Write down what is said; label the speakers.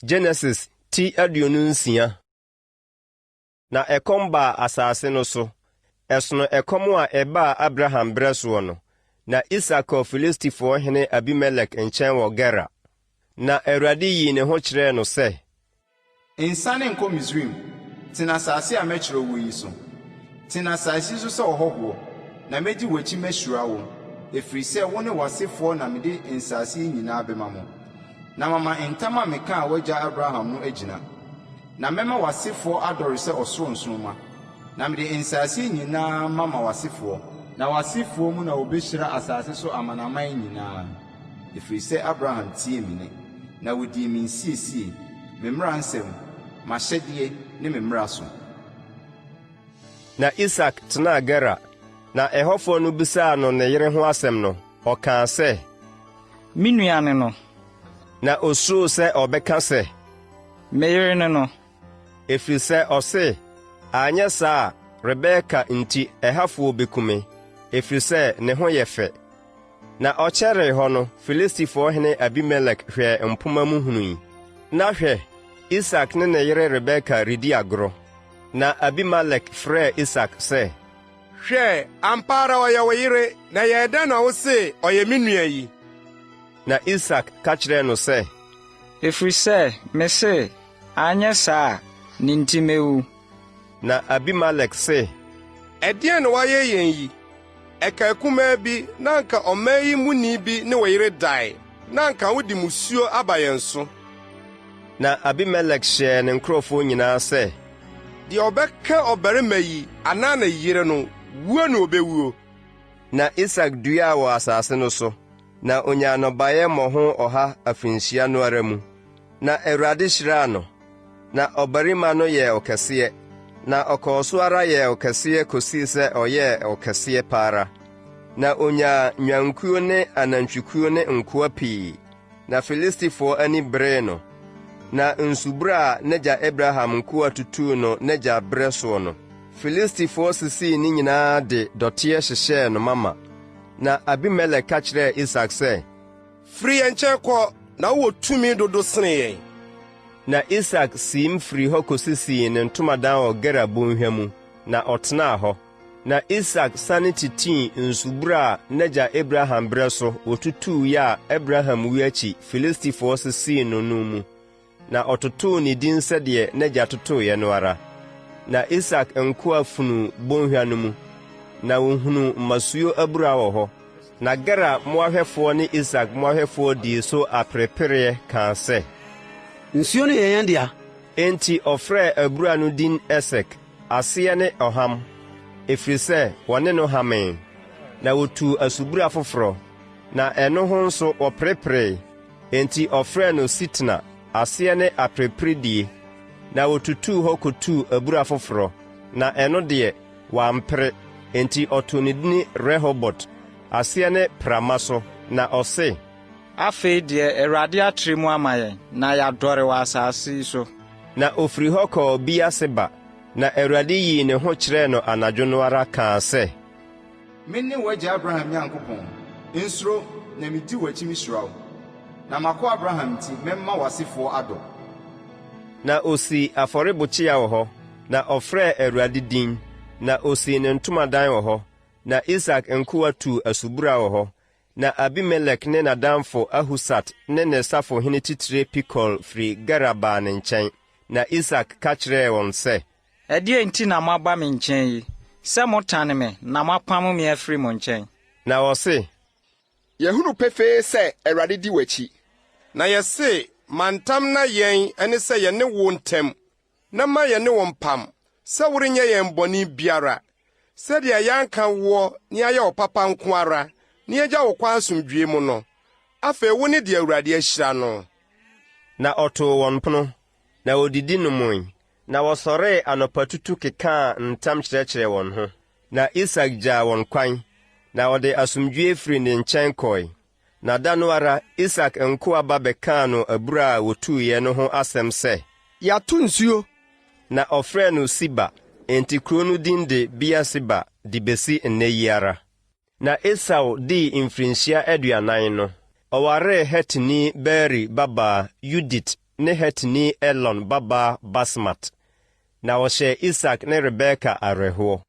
Speaker 1: Genesis ti 26. Na ɛkɔm baa asase no so, ɛsono ɛkɔm a ɛbaa Abraham berɛ soɔ no. Na Isak kɔɔ Filistifoɔ hene Abimelek nkyɛn wɔ Gerar. Na Awurade yii ne ho kyerɛɛ no sɛ.
Speaker 2: Nsiane nkɔ Misraim, tena asase a mɛkyerɛ wo yi so. Tena asase yi so sɛ ɔhɔhoɔ, na mɛdi w'akyi mahyira wo, ɛfiri sɛ wo ne w'asefoɔ na mede nsase yi nyinaa bɛma mo, na mama ntam a mekaa w'agya Abraham no agyina. Na mɛma w'asefoɔ adɔre sɛ ɔsoro nsoromma, na mede nsase yi nyinaa mama w'asefoɔ. Na w'asefoɔ mu na wɔbɛhyira asase so amanaman nyinaa, ɛfiri sɛ Abraham tiee me nne, na ɔdii me nsiesie, me mmara nsɛm, m'ahyɛdeɛ ne me mmara so.
Speaker 1: Na Isak tenaa Gerar. Na ɛhɔfoɔ no bisaa no ne yere ho asɛm no, ɔkaa sɛ.
Speaker 3: Me nua ne no.
Speaker 1: Na osuroo sɛ ɔbɛka sɛ.
Speaker 3: Me yere ne no.
Speaker 1: Ɛfiri sɛ ɔse, Anyɛ saa a, Rebeka nti ɛhafoɔ bɛku me, ɛfiri sɛ ne ho yɛ fɛ. Na ɔkyɛree hɔ no, Filistifoɔ hene Abimelek hwɛɛ mpomma mu hunui, na hwɛ, Isak ne ne yere Rebeka redi agorɔ. Na Abimelek frɛɛ Isak sɛ.
Speaker 4: Hwɛ, ampa ara ɔyɛ wo yere, na ɛyɛɛ dɛn na wose, 'Ɔyɛ me nua' yi?
Speaker 1: Na Isak ka kyerɛɛ no sɛ.
Speaker 3: Ɛfiri sɛ mese, 'Anyɛ saa a, ne nti mɛwu.
Speaker 1: Na Abimelek se.
Speaker 4: Ɛdeɛn na woayɛ yɛn yi? Ɛkaa kumaa bi na anka ɔman yi muni bi ne wo yere dae, na anka wode mmusuo aba yɛn so.
Speaker 1: Na Abimelek hyɛɛ ne nkurɔfoɔ nyinaa sɛ.
Speaker 4: Deɛ ɔbɛka ɔbarima yi anaa ne yere no, wuo na ɔbɛwuo.
Speaker 1: Na Isak duaa wɔ asase no so, na onyaa nnɔbaeɛ mmɔho ɔha afirinhyia no ara mu. Na Awurade hyiraa no, na ɔbarima no yɛɛ ɔkɛseɛ, na ɔkɔɔ so ara yɛɛ ɔkɛseɛ kɔsii sɛ ɔyɛɛ ɔkɛseɛ pa ara. Na ɔnyaa nnwankuo ne anantwikuo ne nkoa pii. Na Filistifoɔ ani beree no. Na nsubura a n'agya Abraham nkoa tutuu no n'agya berɛ soɔ no, Filistifoɔ sisii ne nyinaa de dɔteɛ hyehyɛɛ no mama. Na Abimelek ka kyerɛɛ Isak sɛ.
Speaker 4: Firi yɛn nkyɛn kɔ, na wowɔ tumi dodo sene yɛn.
Speaker 1: Na Isak siim firii hɔ kɔsisii ne ntomadan wɔ Gerar bɔnhwa mu, na ɔtenaa hɔ. Na Isak sane titii nsubura a n'agya Abraham berɛ so wɔtutuiɛ a Abraham wuo akyi Filistifoɔ sisii no no mu, na ɔtotoo ne din sɛdeɛ n'agya totoeɛ no ara. Na Isak nkoa funuu bɔnhwa no mu, na wɔhunuu mmasuo abura wɔ hɔ. Na Gerar mmoahwɛfoɔ ne Isak mmoahwɛfoɔ dii so aperepereɛ kaa sɛ.
Speaker 5: Nsuo no yɛ yɛn dea!
Speaker 1: Enti ɔfrɛɛ abura no din Esek, aseɛ ne Ɔham, ɛfiri sɛ wɔne no hamee. Na wɔtuu asubura foforɔ, na ɛno ho nso wɔpereperee, enti ɔfrɛɛ no Sitna, aseɛ ne Apereperedie. Na wɔtutuu hɔ kɔtuu abura foforɔ, na ɛno deɛ, wɔampere, enti ɔtoo ne dini Rehobot, aseɛ ne Prama so, na ɔse.
Speaker 3: Afei deɛ Awurade atre mu ama yɛn, na yɛadɔre wɔ asase yi so.
Speaker 1: Na ɔfirii hɔ kɔɔ Beer-seba, na Awurade yii ne ho kyerɛɛ no anadwo no ara kaa sɛ.
Speaker 2: Mene w'agya Abraham Nyankopɔn. Nsuro, na medi w'akyi mehyira wo, na m'akoa Abraham nti mɛma w'asefoɔ adɔ.
Speaker 1: Na ɔsii afɔrebukyia wɔ hɔ, na ɔfrɛɛ Awurade din, na ɔsii ne ntomadan wɔ hɔ. Na Isak nkoa tuu asubura wɔ hɔ. Na Abimelek ne n'adamfo Ahusat ne ne safohene titire Pikol firi Gerar baa ne nkyɛn. Na Isak ka kyerɛɛ wɔn sɛ.
Speaker 3: Ɛdeɛn nti na moaba me nkyɛn yi, sɛ motane me na moapamo me afiri mo nkyɛn?
Speaker 1: Na wɔse.
Speaker 6: Yɛahunu pefee sɛ Awurade di w'akyi.
Speaker 4: Na yɛse, Ma ntam nna yɛn ne sɛ yɛne wo ntam, na ma yɛne wo mpam, sɛ worenyɛ yɛn bɔne biara, sɛdeɛ yɛanka woɔ na yɛayɛ wo papa nko ara, na yɛagya wo kwan asomdwoeɛ mu no. Afei wone deɛ Awurade ahyira no.
Speaker 1: Na ɔtoo wɔn pono, na wɔdidi nomee, na wɔsɔree anɔpatutu kekaa ntam kyerɛkyerɛɛ wɔn ho. Na Isak gyaa wɔn kwan, na ɔde asomdwoeɛ firii ne nkyɛn kɔe. Na da no ara, Isak nkoa ba bɛkaa no abura a wɔtuiɛ no ho asɛm sɛ.
Speaker 5: Yɛato nsuo.
Speaker 1: Na ɔfrɛɛ no Siba, enti kuro no din de Beer-Seba de bɛsi nnɛ yi ara. Na Esau dii mfirinhyia 40 no, ɔwaree Hetini Beeri babaa Yudit. ne Hetini Elon babaa Basmat. Na ɔhyɛɛ Isak ne Rebeka awerɛhoɔ.